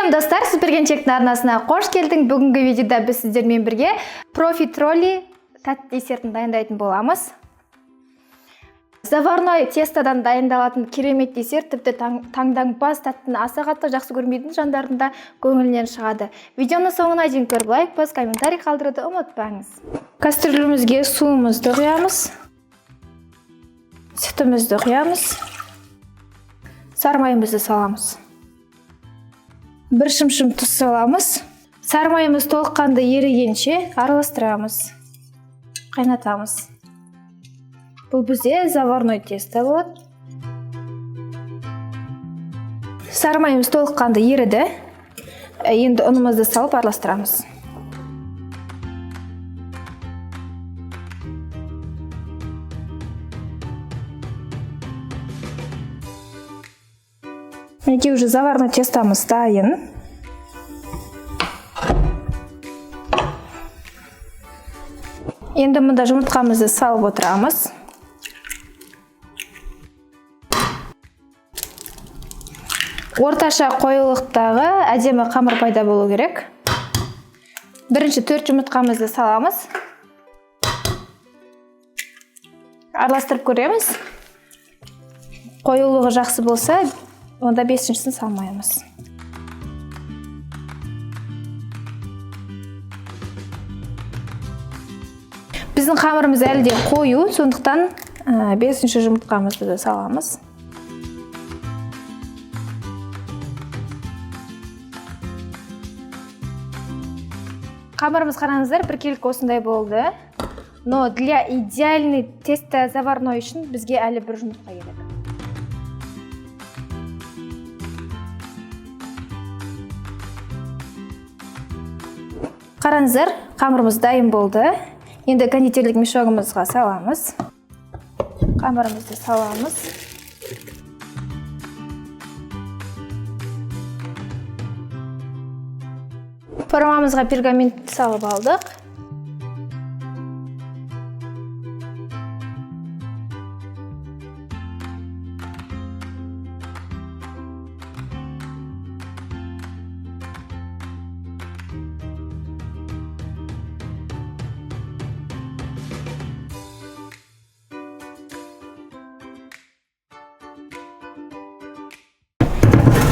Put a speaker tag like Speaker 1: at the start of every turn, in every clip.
Speaker 1: Сәлем, достар! Суперкеншектің арнасына қош келдің. Бүгінгі видеода біз сіздермен бірге профитроли тәтті десертін дайындайтын боламыз. Заварной тестодан дайындалатын керемет десерт тіпті таңдаңпаз тәттіні аса қатты жақсы көрмейтін жандардың да көңілінен шығады. Видеоны соңына дейін көріп, лайк бас, комментарий қалдыруды ұмытпаңыз. Кастрюлімізге суымызды құямыз, сүтімізді құямыз, сары майымызды саламыз. Бір шымшым тұз саламыз. Сары майымыз толыққанды ерігенше араластырамыз, қайнатамыз. Бұл бізде заварной тесто болады. Сары майымыз толыққанды еріді. Енді ұнымызды салып араластырамыз. Мінекей, уже заварной тестомыз дайын. Енді мұнда жұмыртқамызды салып отырамыз. Орташа қоюлықтағы әдемі қамыр пайда болу керек. Бірінші 4 жұмыртқамызды саламыз. Араластырып көреміз. Қоюлығы жақсы болса, онда 5-шісін салмаймыз. Біздің қамырымыз әлі де қою, сондықтан 5-ші жұмыртқамызды да саламыз. Қамырымыз, қараңыздар, біркелкі осындай болды. Но для идеальный тесто заварной үшін бізге әлі бір жұмыртқа керек. Қараңыздар, қамырымыз дайын болды. Енді кондитерлік мешогымызға саламыз. Қамырымызды саламыз. Формамызға пергамент салып алдық.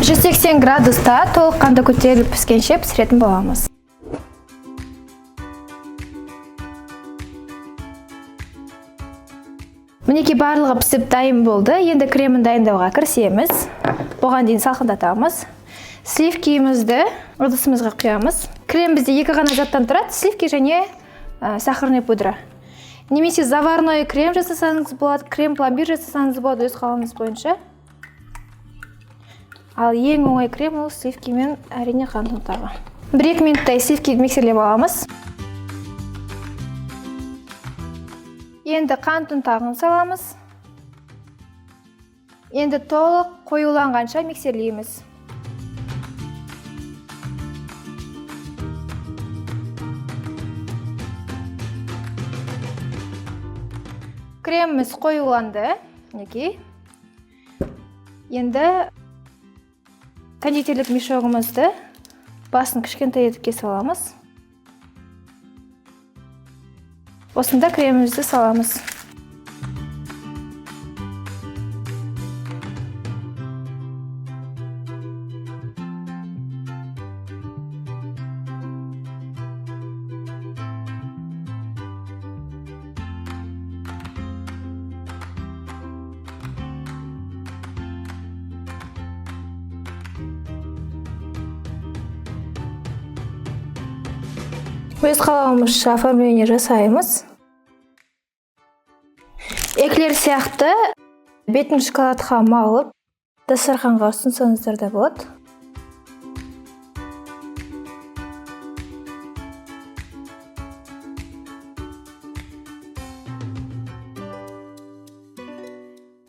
Speaker 1: 180 градуста толыққанды көтеріліп піскенше пісіретін боламыз. Мінекей, барлығы пісіп дайын болды. Енді кремін дайындауға кірісеміз. Бұған дейін салқындатамыз. Сливкимізді ыдысымызға құямыз. Крем бізде екі ғана заттан тұрады: сливки және сахарный пудра. Немесе заварной крем жасасаңыз болады, крем пломбир жасасаңыз болады, өз қалауыңыз бойынша. Ал ең оңай крем ол сливки мен әрине қант ұнтағы. 1-2 минуттай сливкиді миксерлеп аламыз. Енді қант ұнтағын саламыз. Енді толық қоюланғанша миксерлейміз. Креміміз қоюланды. Мінекей. Енді кондитерлік мешогымызды басын кішкентай етіп кесіп аламыз. Осында кремімізді саламыз. Өз қалауымызша оформление жасаймыз. Эклер сияқты бетін шоколадқа малып, дастарханға ұсынсаңыздар да болады.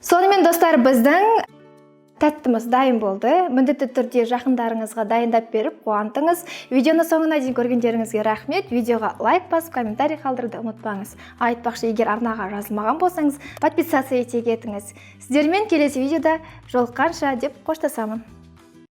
Speaker 1: Сонымен, достар, біздің тәттіміз дайын болды. Міндетті түрде жақындарыңызға дайындап беріп қуантыңыз. Видеоны соңына дейін көргендеріңізге рахмет. Видеоға лайк басып, комментарий қалдыруды ұмытпаңыз. Айтпақшы, егер арнаға жазылмаған болсаңыз, подписаться ете кетіңіз. Сіздермен келесі видеода жолыққанша деп қоштасамын.